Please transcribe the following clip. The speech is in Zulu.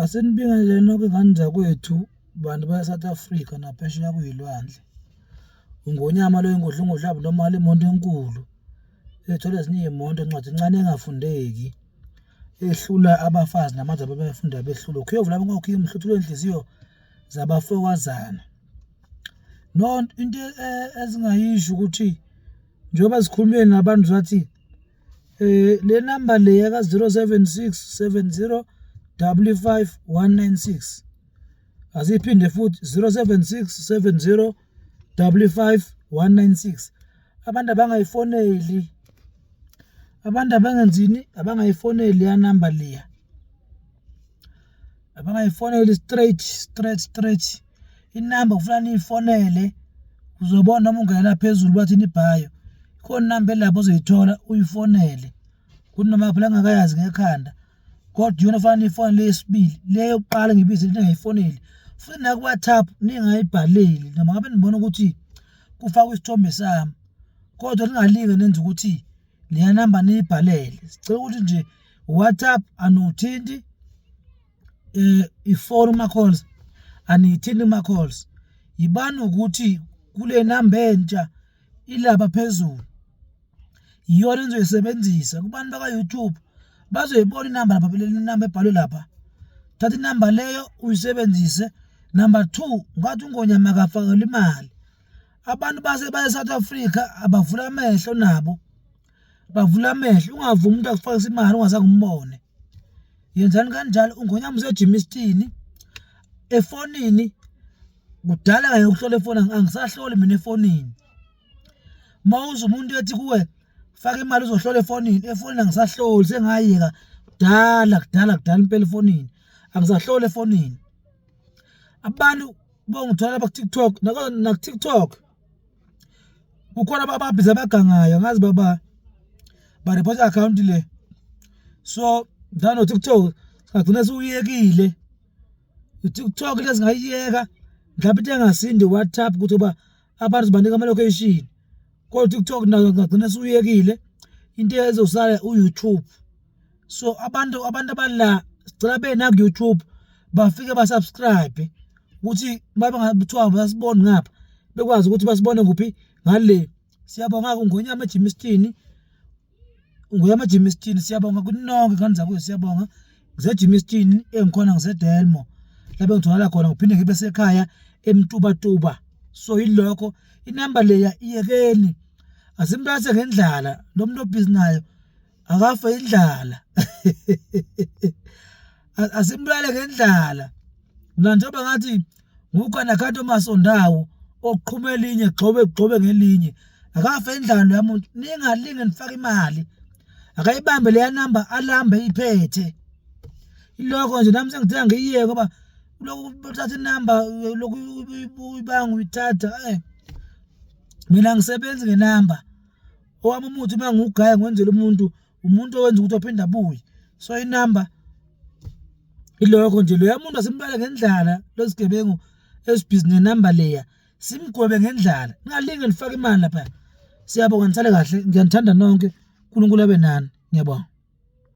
Asinibingelele nonke ngane zakwethu, bantu base-South Africa naphesheya kwey'lwandle. Ingonyama le ngodlungodlu abnormal imoto enkulu ethwala ezinye iy'moto ncwadi incane engafundeki, ehlula abafazi namadoda befunda behlulwe. Ukhiye vula okhiye umhluthulo wey'nhliziyo zabafowazana. No, into ezingayisho ukuthi njengoba sikhulume nabantu sathi le namba le yaka-076 70 55 196, asiyiphinde futhi, 076 70 55 196. Abantu abangayifoneli, abantu abangenzini, abangayifoneli leya namba leya, abangayifoneli straight, straight, straight. Inamba kufuna niyifonele, uzobona noma ungena phezulu bathini ibhayo, khona inamba elapho ozoyithola uyifonele, kuthi noma phela angakayazi ngekhanda, kodwa iyona ofanele niyifonele yesibili. Le yokuqala engiyibizile ningayifoneli, futhi naku-WhatsApp ningayibhaleli, noma ngabe nibona ukuthi kufakwe isithombe sami, kodwa ningalinge nenze ukuthi leya namba niyibhalele. Sicela ukuthi nje WhatsApp aniwuthinti, ifoni kuma-calls aniyithinti kuma-calls. Yibani ukuthi kule namba entsha ilapha phezulu iyona enizoyisebenzisa. Kubantu baka-YouTube bazoyibona inamba lapha, le namba ebhalwe lapha, thatha inamba leyo uyisebenzise. Number two, ngathi uNgonyama akafakelwe imali. Abantu base baye South Africa abavula amehlo nabo, bavula amehlo. Ungavumi umuntu akufakise imali ungazange umbone. Yenzani kanjalo. UNgonyama useJimistini efonini kudala kanye ukuhlola efoni, angisahloli mina efonini. Uma uzwa umuntu ethi kuwe faka imali uzohlola efonini, efonini angisahloli, sengayeka kudala, kudala, kudala impela efonini, angisahloli efonini. Abantu bongithola lapha ku-TikTok, naku-TikTok kukhona ababhizi abagangayo, angazi baba ba-report i-akhawunti le, so nano-TikTok singagcina siwuyekile i-TikTok le, singayiyeka mhlawumbe. Into engasindi WhatsApp ukuthi uba abantu sibanika ama-location, kodwa TikTok nayo ngagcina siwuyekile. Into ezosala u-YouTube. So abantu abala sicela bena ku-YouTube bafike ba-subscribe, ukuthi babe kuthiwa basibone ngapha, bekwazi ukuthi basibone kuphi ngale. Siyabonga kuNgonyama eJimistini, Ungonyama eJimistini. Siyabonga kunonke ngane zakwethu, siyabonga. NgiseJimistini engikhona, ngiseDelmo lapho engitholakala khona, ngiphinde ngibe sekhaya eMtubatuba. So yilokho, inamba leya iyekeni, asimntase ngendlala lo muntu obhizi nayo, akafe indlala, asimbulale ngendlala. Mina njengoba ngathi ngukhona khanti omasondawo oqhuma elinye gxobe gxobe ngelinye, akafe indlala loya muntu. Ningalinge nifake imali, akayibambe leya namba, alambe iphethe. Ilokho nje nami sengithe angiyiyeke, ngoba lokhu uthatha inamba, lokhu uyibanga uyithatha. Mina angisebenzi ngenamba. Owami umuthi uma ngiwugaya ngiwenzela umuntu, umuntu owenza ukuthi aphinde abuye. So inamba ilokho nje, loya muntu asimbale ngendlala, lesigebengu esibhizi nenamba leya, simgwebe ngendlala. Ningalinge nifake imali lapha. Siyabonga, nisale kahle, ngiyanithanda nonke, uNkulunkulu abe nani, ngiyabonga.